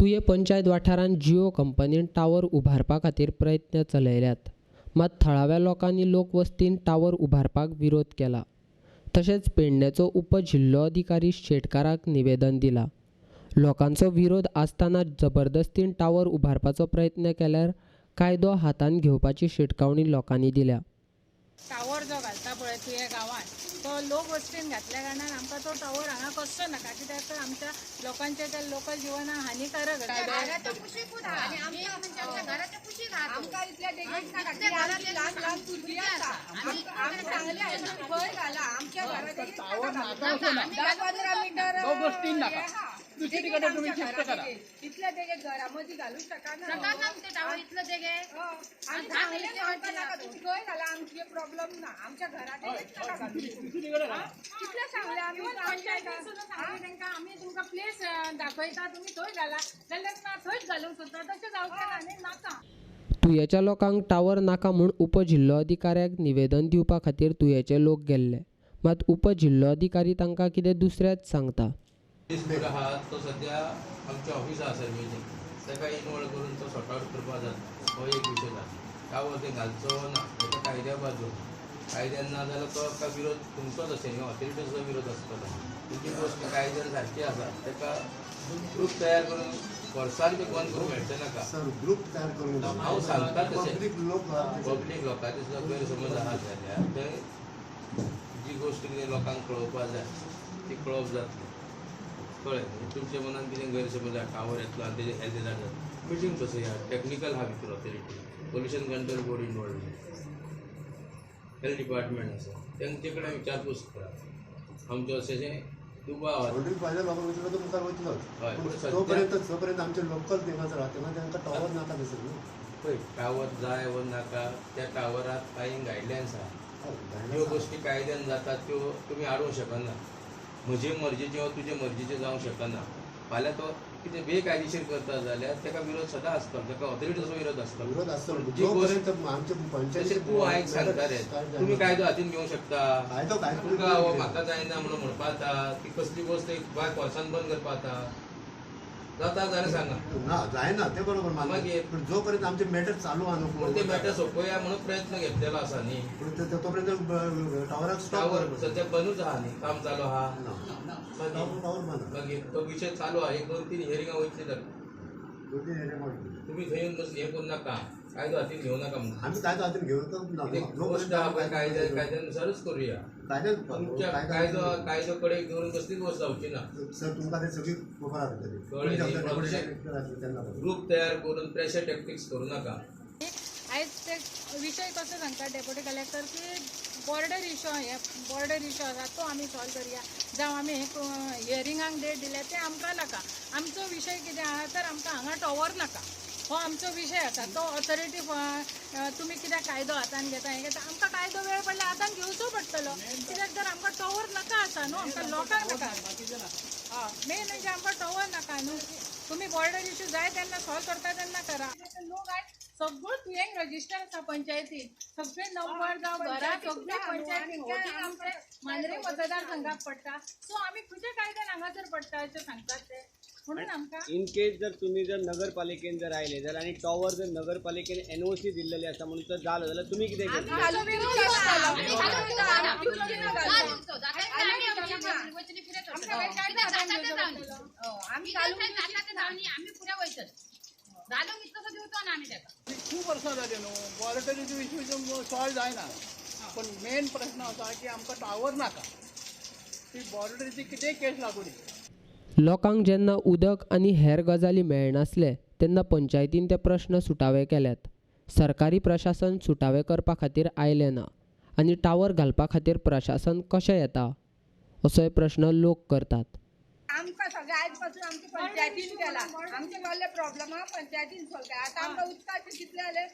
तुयें पंचायत वाठारांत जिओ कंपनीन टावर उबारपा खातीर प्रयत्न चलयल्यात, मात थळाव्या लोकांनी लोकवस्तीन टावर उबारपाक विरोध केला. तशेंच पेडणेचो उपजिल्लोधिकारी शेटकाराक निवेदन दिलां. लोकांचो विरोध आसतना जबरदस्तीन टावर उबारपाचो प्रयत्न केल्यार कायदो हातांत घेवपाची शिटकावणी लोकांनी दिल्या. टावर जो घालता पळय तुये गांवांत तो लोक वस्तीन घातल्या कारणान आमकां तो टावर हांगा कसो नाका, कित्याक तर आमच्या लोकांच्या त्या लोकल जिवनाक हानिकारक. इतले तेगे घरामध्ये घालू शकना, इतलं तेगे खंय घाला आमचे प्रॉब्लेम ना, आमच्या घरात कितले सांगले आमी तांकां, आमी तुमकां प्लेस दाखयता, तुमी थंय घाला जाल्यार थंयच घालूंक सोदता, तशें जावचें ना न्ही, नाका. तुयेच्या लोकांक टावर नाका म्हूण उपजिल्लोधिकाऱ्याक निवेदन दिवपा खातीर तुयेचे लोक गेल्ले, मात उपजिल्लोधिकारी तांकां कितें दुसरेंच सांगता. आहा तो सद्या आमच्या ऑफिसा आसा सर्वेचें, ताका इनवॉल्व करून तो सॉर्ट आवट करपाक जाता. हो एक विशय जाता. टावर ते घालचो ना ताका कायद्या बाजून, कायद्यान ना जाल्यार तो का विरोध तुमचोच आसता न्ही, ऑथॉरिटीचो विरोध आसतलो. तुमची गोश्ट कायद्यान सारकी आसा, ताका ग्रूप तयार करून वर्सान ते बंद करूंक मेळचें नाका. ग्रूप तयार करून हांव सांगता तशें पब्लीक लोकांचे सुद्दां गैरसमज आहा जाल्यार थंय जी गोश्ट कितें लोकांक कळोवपाक जाय ती कळोवप जातली. कळ्ळें? तुमच्या मनान कितें गैरसमज आहा, टावर येतलो आनी तेजें हेल्थ जाता, मिटींग बसया, टॅक्निकल आहा भितर authority, pollution control board involve, health department आसा, तेंचे कडेन विचारपूस करा. आमचो अशें दुबाव फायदा लोकांक वयतलो तो मुखार वयतलोच, जोपर्यंत जोपर्यंत आमचे लोकल थिंगासर आहा तेन्ना तांकां टावर नाका दिसत न्हू. पळय टावर जाय व नाका, त्या टावराक कांय गायडलायन्स आहा, ज्यो गोश्टी कायद्यान जाता त्यो तुमी हाडूंक शकना. म्हजे मर्जीचे वा तुजे मर्जीचे जावंक शकना. फाल्यां तो कितें बेकायदेशीर करता जाल्यार ताका विरोध सदां आसतलो, ताका ऑथॉरिटीचो विरोध आसतलो. विरोध आसतलो. तशें तूं आयक सांगता रे, तुमी कायदो हातीन घेवंक शकता. तुमकां हो म्हाका जायना म्हणून म्हणपा जाता ती कसली गोश्ट बाय फोर्सान बंद करपा जाता, जाता जाल्यार सांगा. ना जायना तें बरोबर, मागीर पूण जोपर्यंत आमचें मॅटर चालू आहा न्हू ते मॅटर सोंपोवया म्हणून प्रयत्न घेतलेलो आसा न्ही. पूण तोपर्यंत टावराक टावर सद्या बंदूच आहा न्ही, काम चालू आहा, मागीर तो विशय चालू आहा. 1 2 3 हियरिंगां वयतली जाता, तुमी थंय येवन बस हें करूं नाका, कायदो हातीन घेवं नाका. आमी कायदो हातीन घेवं गोश्ट आहा पळय कायद्यानुसारूच करुया. तुमच्या कायदो कायदो कडेन दवरून कसलीच गोश्ट जावची ना. सर तुमकां ते सगळी खबर आसतली. ग्रूप तयार करून प्रेशर टॅक्टिक्स करूं नाका. आयज ते विशय कसो सांगता डेप्युटी कलेक्टर की बॉर्डर इशू, हे बॉर्डर इशू आसा तो आमी सॉल्व करया, जावं आमी हियरिंगाक डेट दिल्या तें आमकां नाका. आमचो विशय कितें आहा तर आमकां हांगा टॉवर नाका, हो आमचो विशय आसा. तो ऑथॉरिटी तुमी कित्याक कायदो हातान घेता हें घेता, आमकां कायदो वेळ पडल्यार हातान घेवचो पडटलो, कित्याक तर आमकां टॉवर नाका आसा न्हू, आमकां लोकांक नाका. हय, मेन म्हणजे आमकां टॉवर नाका न्हू. तुमी बॉर्डर इशू जाय तेन्ना सॉल्व करता तेन्ना करा. लोक आयज सगळो तुयेंक रजिस्टर आसा पंचायतीन, सगळे नंबर जावं घरां सगळे पंचायतीन, आमचे मांद्रे मतदारसंघाक पडटा. सो आमी खंयच्या कायद्यान हांगासर पडटा अशें सांगतात ते, म्हणून आमकां इन केस जर तुमी जर नगरपालिकेन जर आयले जाल्यार आनी टॉवर जर नगरपालिकेन एनओसी दिल्लेली आसा म्हणून जर जालो जाल्यार तुमी कितें खूब वर्सां जाली न्हू बॉर्डरीचो इशू सॉल्व जायना, पूण मेन प्रश्न आसा की आमकां टावर नाका, ती बॉर्डरीची कितेंय केस लागू दी. लोकांक जेन्ना उदक आनी हेर गजाली मेळनासले तेन्ना पंचायतीन ते प्रश्न सुटावे केल्यात. सरकारी प्रशासन सुटावे करपा खातीर आयलें ना आनी टावर घालपा खातीर प्रशासन कशें येता असोय प्रश्न लोक करतात. आमकां सगळें आयज पासून आमच्या पंचायतीन केला, आमचे कसले प्रॉब्लम आहा पंचायतीन सॉल्व केला. आतां आमकां उदकाचे कितले जाले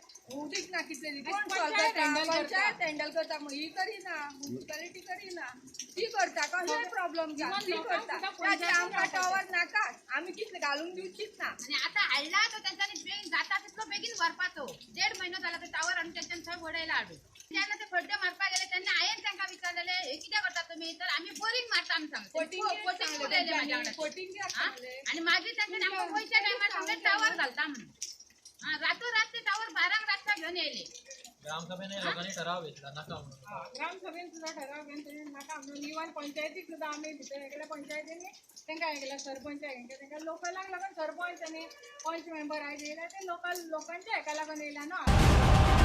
उदीक ना, कितले कोण सॉल्व करता? पंचायत हँडल करता, ही करिना, म्युनिसिपालिटी करिना, ती करता. कसलोय प्रॉब्लम ती करता. ताचे आमकां टॉवर नाका, आमी कितले घालूंक दिवचीच ना. आनी आतां हाडला तो तेंच्यांनी बेगीन जाता तितलो बेगीन व्हरपाचो. 1.5 म्हयनो जाला तो टावर आनी तेंच्यांनी थंय वडयला हाडून. जेन्ना ते खड्डे मारपाक गेले तेन्ना हांवें तांकां विचारलेले हे कितें करता तुमी, तर आमी बोरींग मारता आमी सांगता. उलयले म्हाज्या वांगडा. फटींग हा? आणि मागीर तांच्यानी आमकां वयच्या टायमार सांगलें टावर घालता म्हणून. हा, रातोरात ते टावर 12 रातचा घेवन येयले. ग्रामसभेने लोकांनी ठराव घेतला नाका म्हणून. ग्रामसभेन सुद्दां ठराव घेवन तेणी नाका म्हणून. इवन पंचायतीक सुद्दां आमी भितर हे केल्या, पंचायतींनी तांकां हें केलें, सरपंच हें केलें तांकां लोकलाक लागून. सरपंच आनी पंच मेंबर आयज येयल्या ते लोकल लोकांच्या हेका लागून येयल्या न्हू.